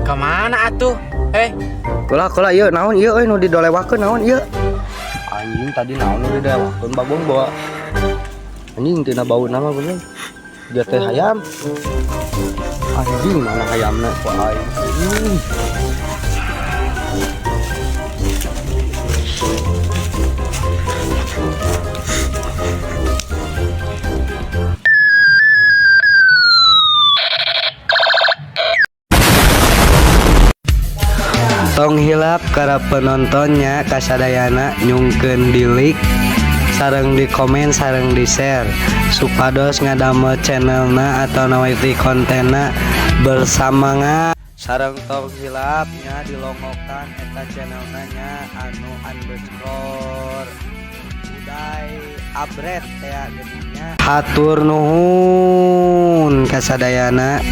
Kemana atuh? Eh, Kula kula, ieu naon ieu euy, nu didolewakeun naon ieu? Anjing, tadi naon nu didolewakeun, bagong bawa. Anjing, tina bau nama bener. Dia teh hayam. Anjing, mana hayamna ku aing? Anjing. Tong hilap para penontonnya, kasadayana nyungkeun di like sareng di komen sareng di share supados ngadamel channelna atau nawiti kontenna bersamangat. Sareng tong hilapnya dilongokan eta channelna nya, anu _Uday Abret ya geuning nya. Hatur nuhun kasadayana.